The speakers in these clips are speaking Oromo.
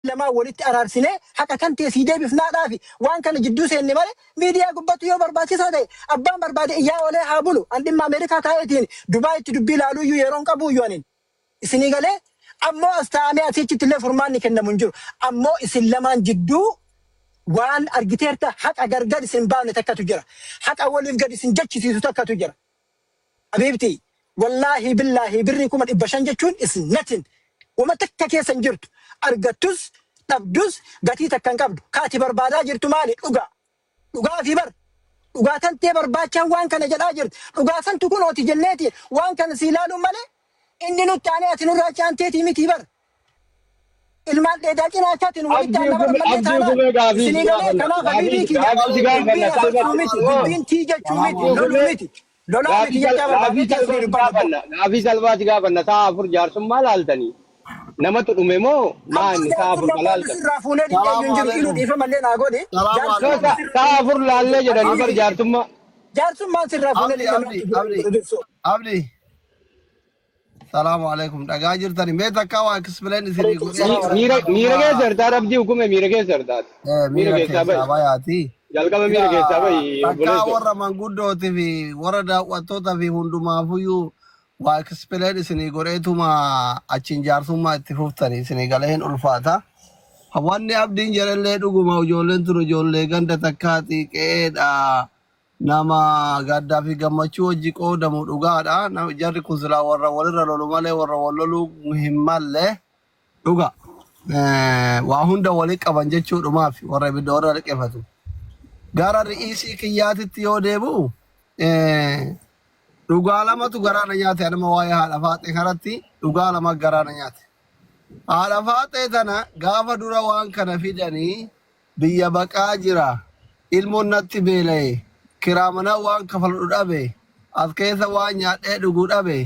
Lamaan walitti araarsinee haqa kan ta'e sii deebifnaadhaafi waan kana jidduu seenne malee, miidiyaa gubbatti yoo barbaachisaa ta'e abbaan barbaade iyyaa oolee haa bulu. An dhimma Ameerikaa taa'eetiin Dubaayitti dubbii ilaaluuyyuu yeroon qabuuyyuu anin isinii galee. Ammoo as taa'amee asiichitti illee furmaanni kennamu hin jiru. Ammoo isin lamaan jidduu waan argiteerta haqa gargar isin baafne takkatu jira. Haqa waliif gad isin jechisiisu takkatu jira. Habiibti, wallaahi billaahi, birrii 500,000 jechuun is nothing. Wama takka keessa hin jirtu. Argattus dhabdus gatii takka hin qabdu. Ka ati barbaadaa jirtu maali? Dhugaa. Dhugaa fi bar. Dhugaa tantee barbaachaan waan kana jedhaa jirti. Dhugaa santu kunooti jenneeti waan kana si ilaaluun malee inni nutti aanee ati nurraa achi aanteetii miti bar. Ilmaan dheedaa cinaachaatiin walitti Abdii aanna bara Gumee, mallee Abdii taanaan Gumee, gaafii si isinii galee. gaafanna. Kanaaf habiibii Gaafii kiyya, gaafii si dubbiin gaafanna afarsuu salphatti. miti, dubbiin tii jechuu miti, Abdii loluu Gumee, miti, lolaa miti gaafii jechaa gaafii barbaadetti asii salphaa si dubbadhu. gaafanna. Gaafii salphaa si gaafanna. Sa'a 4 jaarsummaa laaltanii. Namatu dhume moo maa Abbaa inni sa'a 4 ka jaarsummaa laaltan? sirraa fuunee didee Salaamu iyyuu hin jiru. Iluu alaikum. dhiifama illee naa godhi. Salaamu No, Jaarsummaan alaikum. sirraa sa'a fuunee 4 didee laallee hin jiru. jedhanii bar Habiibii kiyya. jaarsummaa. Jaarsummaan sirraa fuunee Abdi, didee Abdi, maaltu jira Abdi, dursoo. Abdi. Salaamu alaikum. Dhagaa jirtani. Mee takka waa explain isinii Alaikum godhee salaam. Miira miira amma keessa jirtaa, Abdii Hukume, miira keessa jirtaati. Miira miira keessaa keessaa bahi. bayaati. Jalqaba miira Ila keessaa bahi takkaa obboleessoo. warra manguddootii fi warra daawwattootaa fi hundumaafuyyuu waa explain isinii godheetuma achiin jaarsummaa itti fuftanii isinii galee hin ulfaata. Wanni Abdiin jedhellee dhuguma, ijoolleen tun ijoollee ganda takkaati, qe'eedha. Nama gaddaa fi gammachuu wajji qoodamu dhugaadha. Jarri kun silaa warra walirra lolu malee warra wal loluu hin malle. Dhuga. Waa hunda wali qaban jechuudhumaaf warra ibidda warra liqeeffatu. Gara ri'iisii kiyyaatitti yoo deebi'u, dhugaa lamatu garaa na nyaate. Anuma waa'ee haadha Faaxee kanatti dhugaa lama garaa na nyaate. Haadha Faaxee tana gaafa dura waan kana fidanii, biyya baqaa jira, ilmoon natti beela'e, kiraa manaa waan kafaladhu dhabe, as keessa waan nyaadhee dhugu dhabe,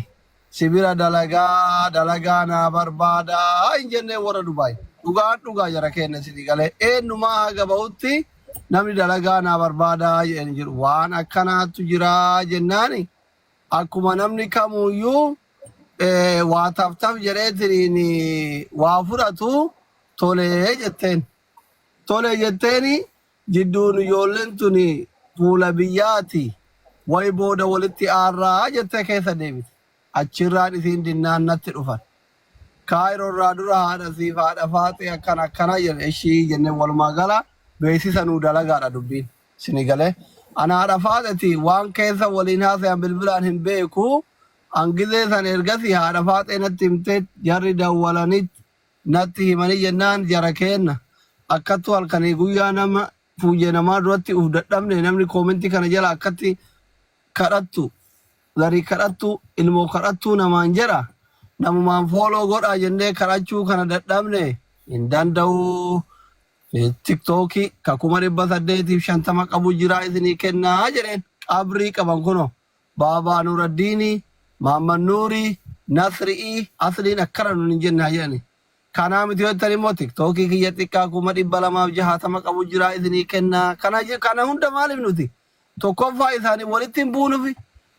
si bira dalagaa, dalagaa naa barbaadaa hin jenneen warra Dubaay. Dhugaan dhugaa jara keenya isinii galee, eenyumaa haga ba'utti namni dalagaa naa barbaadaa jedheen jiru. Waan akkanaatu jira jennaani akkuma namni kamuyyuu waa taftaf jedheetiin waa fudhatu tolee jetteen. Tole jetteeni jidduun ijoolleen tuni fuula biyyaati way booda walitti aarraa jettee keessa deebite. Achirraan isiin dinnaan natti dhufan. Kaayiroo irraa dura haadha siif haadha Faaxee akkana akkana jedhe, ishii jennee walumaa gala beeksisa nuu dalagaadha dubbiin. Sini galee. Ana haadha Faaxeeti waan keessa waliin haasayan bilbilaan hin beeku. An gizee san ergasii haadha Faaxee natti himtee jarri dawwalanit natti himanii jennaan, jara keenna akkattuu halkanii guyyaa nama fuuyyee namaa duratti uf dadhabne, namni koomentii kana jala akkatti kadhattu, zarii kadhattu, ilmoo kadhattuu namaan jedha, namumaan follow godhaa jennee kadhachuu kana dadhabne hin danda'u. Tiktookii ka 850,000 qabu jira, isinii kennaa jedheen. Qabrii qaban kunoo Baabaa Nuraddiinii, Mahammad Nuurii, Nasri'ii, Asliin akkana nun hin jenne haa jedhani. Kanaa miti yoo jettan immoo tiktookii kiyya xiqqaa 260,000 qabu jira, isinii kennaa. Kana hunda maaliif nuti? Tokkoffaa isaanii walitti hin buunufi.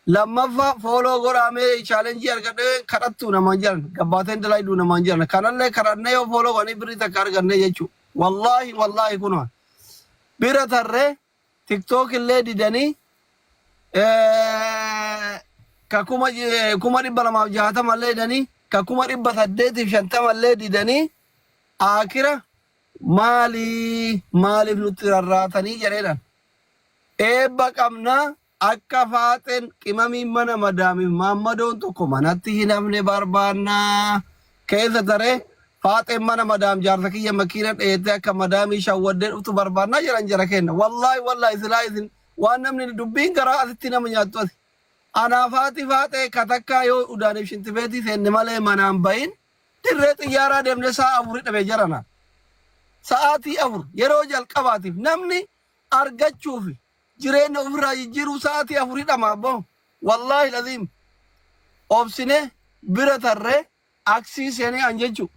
Lammaffaa follow godhaa mee challenge argadhee kadhattuu namaan jedhan. Gabbaateen dalayduu namaan jedhan. Kanallee kadhannee yoo follow godhanii birrii takka argannee jechuudha. Wallaahi wallaahi kunoo. Bira tarree TikTok illee didanii ka 260,000 illee didanii, ka 850,000 illee didanii, akira maalii maaliif nutti rarraatanii jedheedhaan. Eebba qabnaa, akka Faaxeen qimamiin mana madaamiif maammadoon tokko manatti hin hafne barbaannaa. Keessa taree Faaxeen mana madaam jaarsa kiyya makiina dheettee akka madaamii shawwaddee dhuftu barbaannaa jedhan jara kenna. Wallaahi wallaahi, silaa isin waan namni dubbiin garaa asitti nama nyaattu asi. Anaa faati Faaxee katakkaa yoo udaaniif shintibeetii seenne malee manaan bahin, dirree xiyyaaraa deemnee sa'a 4 dhabe jarana. Sa'aatii 4 yeroo jalqabaatiif namni argachuuf jireenya ofirraa jijjiiruu sa'aatii 4 hidhama abboo. Wallaahi laziim obsine bira tarree aksii seenee an jechu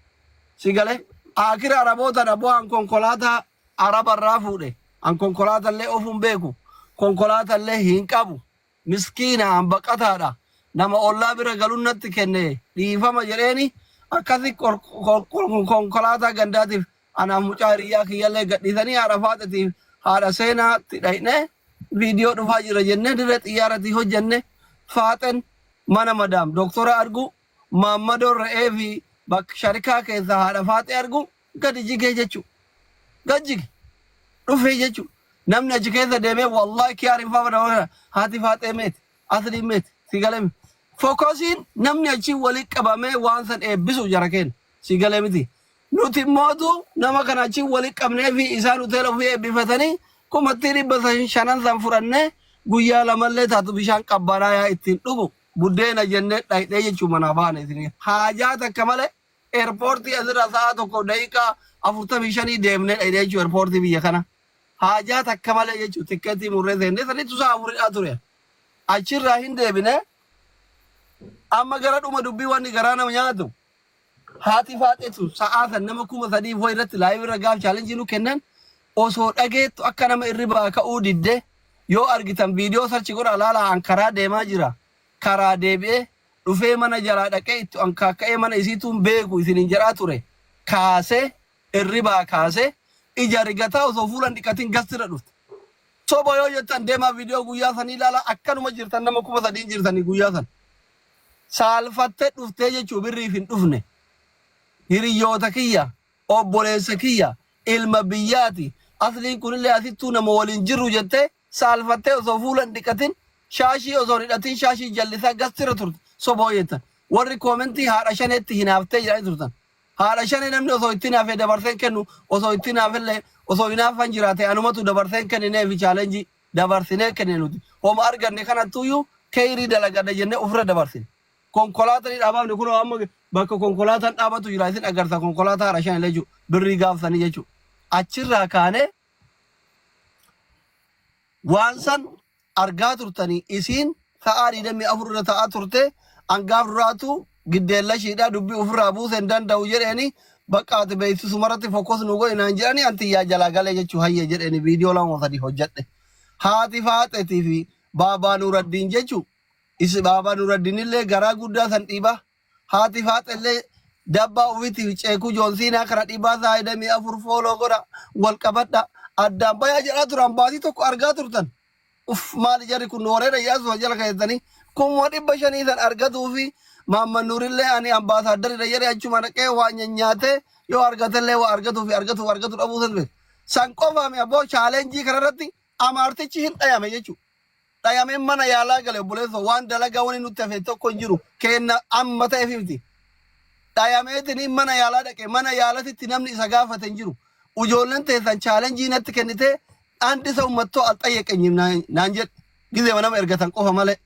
si galee akira arabootaan abboo an konkolaataa arabarraa fuudhe, an konkolaatallee ofuun beeku, konkolaatallee hin qabu, miskiina an baqataadha, nama ollaa bira galuun natti kenne, dhiifama jedheeni akkasi konkolaataa gandaatiif. Anaaf mucaa hiriyyaa kiyyallee gadhiisanii haadha faaxetiif haadha seenaatti dhaqnee viidiyoo dhufaa jira jennee dirree xiyyaaratii hojjenne. Faaxen mana madaam doktora argu, maammadoon re'ee fi bakka sharikaa keessa haadha faaxee argu gadi jigee jechuudha. Gad jige. Dhufee jechuudha. Namni achi keessa deemee wallahi kiyaar hin faafata, haati faaxee meeti, asliin meeti, si galee miti. Fokosiin namni achi walitti qabamee waan san eebbisu jara keenya, si galee miti. Nuti mootu nama kana achi walitti qabnee fi isaan hoteela ofii eebbifatanii kumattii 500 san fudhannee guyyaa lamallee taatu bishaan qabbanaayaa ittiin dhugu buddeena jennee dhayidhee jechuu manaa baane isin haajaa takka malee. Eerpoortii asirraa sa'a 1 daqiiqaa 45 deemnee dhayidhee jechuu, eerpoortii biyya kana. Haajaa takka malee jechuu, tikkeetii murree seennee sanitti sa'a afuridhaa ture. Achirraa hin deebine. Amma gara dhuma dubbii, wanni garaa nama nyaatu, haati faaxeetu sa'aa san nama 3000 wayi irratti live irra gaaf challenge nu kennan osoo dhageettu akka nama irribaa ka'uu didde. Yoo argitan viidiyoo search godhaa laalaa. An karaa deemaa jira, karaa deebi'ee dhufee mana jalaa dhaqee itti ankaakka'ee mana isiituun beeku isiniin jedhaa ture. Kaasee irribaa kaasee ija rigataa osoo fuula hin dhiqatin gastirra dhufte. Soba yoo jettan deemaa viidiyoo guyyaa sanii ilaalaa. Akkanuma jirtan, nama 3000 jirtanii guyyaa san. Saalfattee dhuftee jechuu, birriif hin dhufne. Hiriyoota kiyya, obboleessa kiyya, ilma biyyaati. Asliin kunillee asittuu nama waliin jirru jettee saalfattee osoo fuula hin dhiqatin, shaashii osoo hin hidhatin, shaashii jallisaa gastira turte, soboo jettan. Warri comment haadha shaneetti hinaaftee jedhanii turtan. Haadha shanee namni osoo itti hinaafee dabarseen kennu, osoo itti hinaafellee, osoo hinaaffan jiraate anumatu dabarseen kennineefi challenge dabarsinee kenne nuti. Homa arganne kanattuyyuu keeyrii dalagadha jennee ofirra dabarsine. Konkolaataan dhaabaafne kunoo amma bakka konkolaataan dhaabatu jira, isin agarta konkolaataa haadha shanee jechuudha. Birrii gaafsanii jechuudha. Achirraa kaanee waan san argaa turtanii, isiin sa'aa 24 irra ta'aa turte. Angaaf duraatu giddeellashiidha dubbii ofirraa buusee hin danda'u jedheeni, bakka ati beeksisumarratti focus nu godhi naan jedhani, antiyyaa jalaa galee jechuu, hayye jedheeni, viidiyoo lama sadii hojjedhe. Haati faaxeetii fi baabaa Nuraddiin jechuu isi, baabaa Nuraddiin illee garaa guddaa san dhiibaa, haati faaxellee dabbaa ofiitiif ceekuu joonsiinaa kana dhiibaa sa'a 24 follow godha, wal qabadha, addaan bayaa jedhaa turan. Baatii tokko argaa turtan. Uff, maali jarri kun nooreedha yaasuma jala keessanii 500,000 san argatuu fi Maamman Nuurillee ani ambaasaaddaridha jedhee achuma dhaqee waa nyaatee yoo argatellee waa argatuu fi argatuuf argatu dhabuu san beeku. San qofaami abboo, challenge kanarratti amaartichi hin dhayame jechuudha. Dhayamee mana yaalaa gale. Obboleessa, waan dalagaa wani nutti hafe tokko hin jiru kenna amma ta'eef miti. Dhayameetiin mana yaalaa dhaqe, mana yaalatitti namni isa gaafate hin jiru. Ijoolleen teessan challenge natti kennitee አንድ ሰው መጥቶ አልጠየቀኝም naan jedhe gizee nama ergatan qofa malee.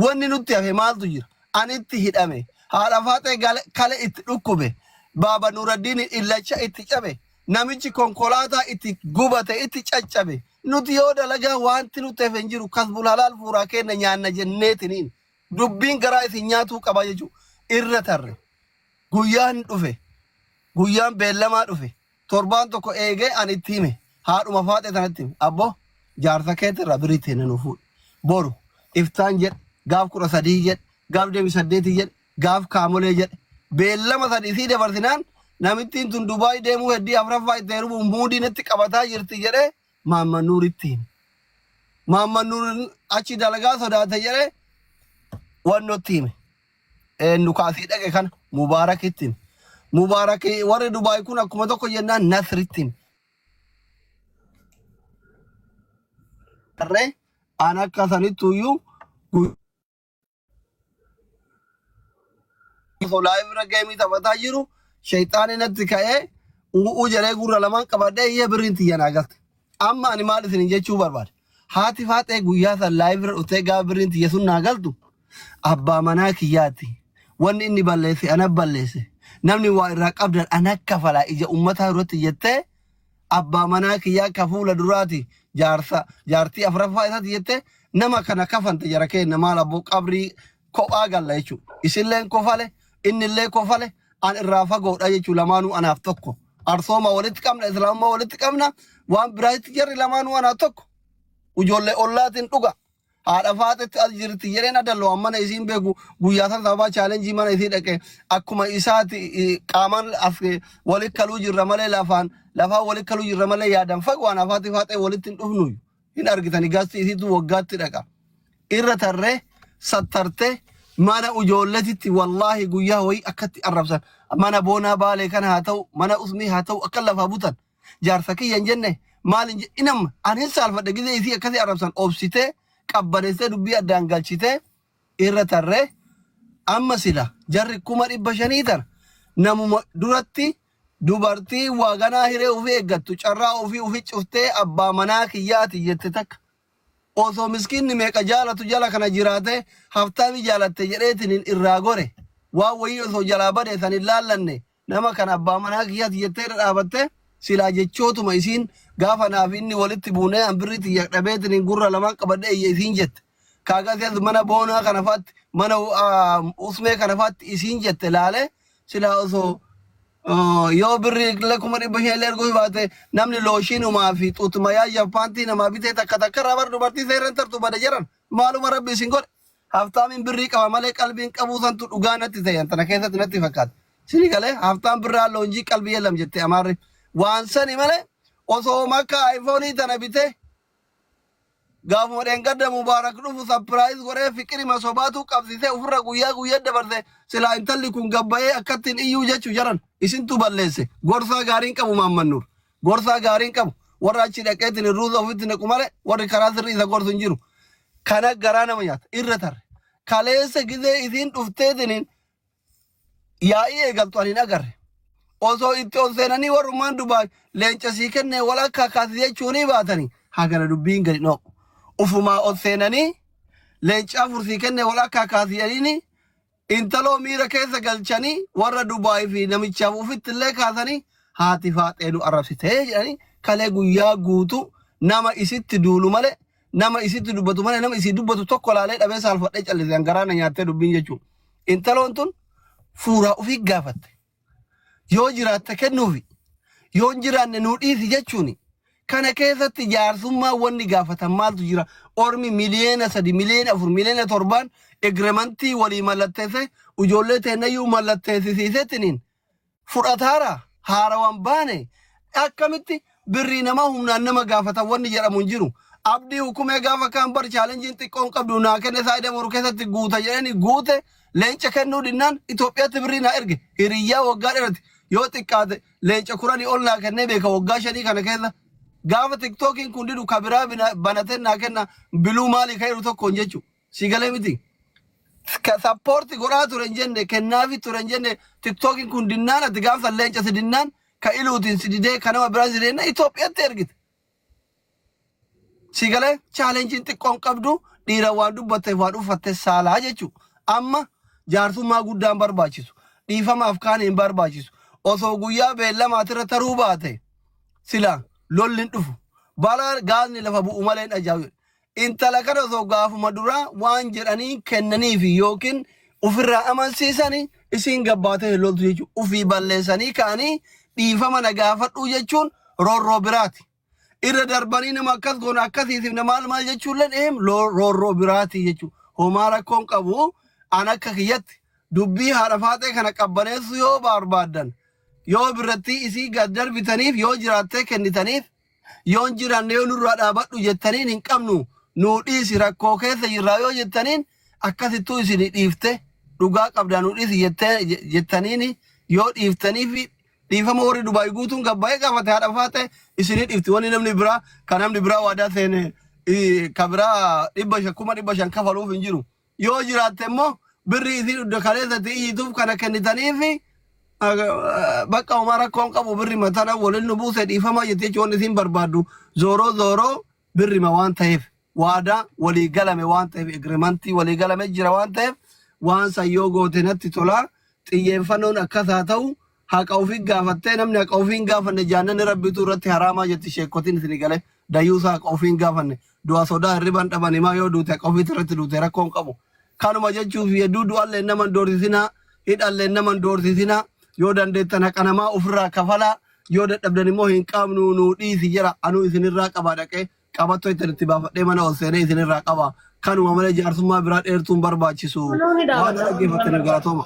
Wanni nutti hafe maaltu jira? Anitti hidhame, haadha faaxee kale itti dhukkube, baaba Nuraddiin illacha itti cabe, namichi konkolaataa itti gubate, itti caccabe. Nuti yoo dalagaa wanti nutti hafe hin jiru, kasbul halaal fuuraa kenna nyaanna jenneetiniin dubbiin garaa isin nyaatuu qaba jechuudha. Irra tarre guyyaan dhufe, guyyaan beellamaa dhufe, torbaan tokko eegee ani itti hime, haadhuma faaxee sanatti hime, abbo jaarsa keetti irraa birrii teenne nu fuudhe, boru iftaan jedhe, gaaf 13 jedhe, gaaf 28 jedhe, gaaf kaamolee jedhe, beellama sadii sii dabarsinaan namittiin tun Dubaay deemuu heddii, afraffaa itti heerumuun muudii natti qabataa jirti jedhee Maamma Nuuritti hime. Maamma Nuur achi dalagaa sodaate jedhee wannotti hime. Eenyu kaasii dhaqe kana Mubaarakitti hime. Mubaarak warri Dubaay kun akkuma tokko jennaan Nasritti hime. Harree an akka sanittuyyuu osoo live irra game taphataa jiru shayxaani natti ka'ee u'uu jedhee gurra lamaan qabadhee iyyee birriin tiyya naa galte. Amma ani maal isin jechuu barbaade? Haati faaxee guyyaa san live irra dhuftee gaafa birriin tiyya sun naa galtu, abbaa manaa kiyyaati. Wanni inni balleesse ana balleesse. Namni waa irraa qabdan ana kafalaa ija uummataa duratti jettee, abbaa manaa kiyyaa ka fuula duraati, jaarsa jaartii afuraffaa isaati jettee nama kana kafante. Jara keenya maal abboo, qabrii kophaa galla jechuudha. Isilleen kofale, innillee kofale, an irraa fagoodha jechuudha. Lamaanuu anaaf tokko. Arsooma walitti qabna, islaamummaa walitti qabna, waan biraatti jarri lamaanuu anaaf tokko. Ijoollee ollaatiin dhuga. Haadha faaxetti as jirti jedheen adalloo mana isiin beeku guyyaa san sababaa challenge mana isii dhaqe akkuma isaati qaamaan as walitti kaluu jirra malee lafaan lafaan walitti kaluu jirra malee yaadan fagoo ana faati faaxee walitti hin dhufnu hin argitani gasti isiitu waggaatti dhaqa. Irra tarree sattartee mana ijoolletitti wallaahi guyyaa wayii akkatti arrabsan mana boonaa baalee kana haa ta'u mana usmii haa ta'u akka lafaa butan jaarsa kiyya hin jenne maal hin inam an hin saalfadhe gizee isii akkasii arrabsan obsitee qabbaneessitee dubbii addaan galchitee irra tarree amma sila jarri 500,000 tana namuma duratti dubartii waaganaa hiree ofii eeggattu carraa ofii ofii cuftee abbaa manaa kiyyaati jette takka osoo miskiinni meeqa jaalatu jala kana jiraate haftaami jaalatte jedheetiin irraa gore waan wayii osoo jalaa bade san hin laallanne nama kana abbaa manaa kiyyaati jettee irra dhaabatte silaa jechootuma isiin gaafa naaf inni walitti buunee an birrii tiyya dhabeetiin gurra lamaan qabadhee iyya isiin jette kaagasii mana boonaa kana faatti mana usmee kana faatti isiin jette laale silaa osoo yoo birrii illee 500,000 illee erguu baate namni looshiinumaa fi xuutumayaa jaffaantii namaa bitee takka takka irraa bar dubartii seeraan tartu bada jedhan maaluma rabbi isin godhe haftaamiin birrii qaba malee qalbiin qabuu santu dhugaa natti ta'e tana keessatti natti fakkaata. Sini galee haftaan birraa loonjii qalbii yelam jette amaarri waan sani malee osoo makka iPhone tana bitee gaafuma dheengadda Mubaarak dhufu surprise godhee fiqirima sobaatu qabsiisee ofirra guyyaa guyyaa dabarse silaa intalli kun gabbayee akkattiin iyyuu jechuu jaran isintu balleesse gorsaa gaariin qabu maammannuur gorsaa gaariin qabu warra achi dhaqeetiin ruuza ofitti naqu malee warri karaa sirrii isa gorsu hin jiru kana garaa nama nyaata irra tarre kaleessa gizee isiin dhufteetiniin yaa'ii eegaltu ani hin agarre. Osoo itti ol seenanii warrummaan Dubaay leenca sii kennee wal akka kaasi jechuunii baatanii hagana dubbiin gadi dhoo. Ufumaa ol seenanii leenca afur sii kennee wal akka kaasi jedhanii intaloo miira keessa galchanii warra Dubaay fi namichaaf ufitti illee kaasanii haati faaxee nu arrabsitee jedhanii kalee guyyaa guutuu nama isitti duulu malee nama isitti dubbatu malee nama isii dubbatu tokko laalee dhabee saalfadhee callisee garaa na nyaattee dubbiin jechuudha. Intaloon tun fuuraa ofii gaafatte. Yoo jiraatte kennuufi yoo hin jiraanne nuu dhiisi jechuuni. Kana keessatti jaarsummaa wanni gaafatan maaltu jira? Ormi 3 miliyoona, 4 miliyoona, 7 miliyoonaan agreement walii mallatteesse ijoollee teennayyuu mallatteessisiisettiniin fudhataara haarawaan baane akkamitti birrii namaa humnaan nama gaafatan wanni jedhamu hin jiru. Abdii hukumee gaafa kaan bar challengeiin xiqqoon qabdu naa kenne saayida moru keessatti guuta jedhani guute leenca kennuu dinnaan Itoophiyaatti birrii naa erge hiriyyaa waggaa dheerati yoo xiqqaate leenca 10 ol naa kennee beeka waggaa 5 kana keessa. Gaafa TikTokiin kun didu kabiraa banatee naa kenna biluu maalii kan jedhu tokkoon jechuudha. Si galee miti. Support godhaa ture hin jenne kennaafi ture hin jenne TikTokiin kun dinnaan ati gaafa leenca si dinnaan ka iluutiin si didee ka nama biraa si didee Itoophiyaatti ergite. Si galee challengeiin xiqqoon qabdu dhiira waan dubbatteef waan uffatte saalaa jechuudha. Amma jaarsummaa guddaan barbaachisu. Dhiifamaaf kaan hin barbaachisu. Osoo guyyaa beellamaatirra taruu baate sila lolli hin dhufu. Balaa gaazni lafa bu'u malee hin ajaa'ibu. Intala kana osoo gaafuma duraa waan jedhanii kennaniifi yookiin ofirraa amansiisanii isiin gabbaatee hin loltu jechuudha. Ofii balleessanii ka'anii dhiifama na gaafadhuu jechuun roorroo biraati. Irra darbanii nama akkas goona akkasiitiif nama maal maal jechuullee eem roorroo biraati jechuudha. Homaa rakkoon qabu an akka kiyyatti dubbii haadha faaxee kana qabbaneessuu yoo barbaaddan yoo birratti isii gad darbitaniif yoo jiraattee kennitaniif yoo hin jiraanne yoo nurraa dhaabadhu jettaniin hin qabnu nuu dhiisi rakkoo keessa jirraa yoo jettaniin akkasittuu isin dhiifte dhugaa qabdaa nuu dhiisi jettaniin yoo dhiiftaniif dhiifama warri Dubaay guutuun gabbaa'ee gaafate haadha faate isinii dhiifti wanni namni biraa kan namni biraa waadaa seene ka biraa 500 500,000 kafaluuf hin jiru yoo jiraatte immoo birrii isii dugda kaleessatti iyyituuf kana kennitaniifi bakka homaa rakkoon qabu birri matana waliin nu buuse dhiifama jettee jechuun wanni isiin barbaaddu zooroo zooroo birrima waan ta'eef waadaa walii galame waan ta'eef agreement walii galame jira waan ta'eef waan san yoo goote natti tolaa xiyyeeffannoon akkas haa ta'u haqa ofii gaafattee namni haqa ofii hin gaafanne jaannanni rabbitu irratti haraamaa jetti sheekotiin isin gale dayyuusa haqa ofii hin gaafanne du'a sodaa hirriban dhaban himaa yoo duute haqa ofiitti irratti duute rakkoon qabu kanuma jechuuf hedduu du'allee nama hin doorsisinaa hidhallee nama hin doorsisinaa yoo dandeettan haqa namaa ofirraa kafalaa yoo dadhabdan immoo hin qabnu nuu dhiisi jira anuu isinirraa qaba dhaqee qabattoo ittiin itti baafadhee mana ol seenee isinirraa qaba. Kanuma malee jaarsummaa biraa dheertuun barbaachisu. Anoo ni Waan dhaabadha. dhaggeeffattaniif galatooma.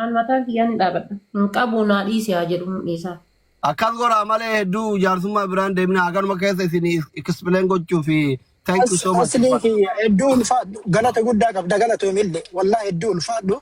An mataan kiyyaa ni dhaabadha. Hin qabu, naa dhiise haa jedhu, hin dhiisaa. Akkas godhaa malee hedduu jaarsummaa biraan deemna, haganuma keessa isin explain gochuu fi thank you so much. Aslii kiyya, hedduu ulfaadhu, galata guddaa qabda, galatoomillee, wallaahi hedduu ulfaadhu.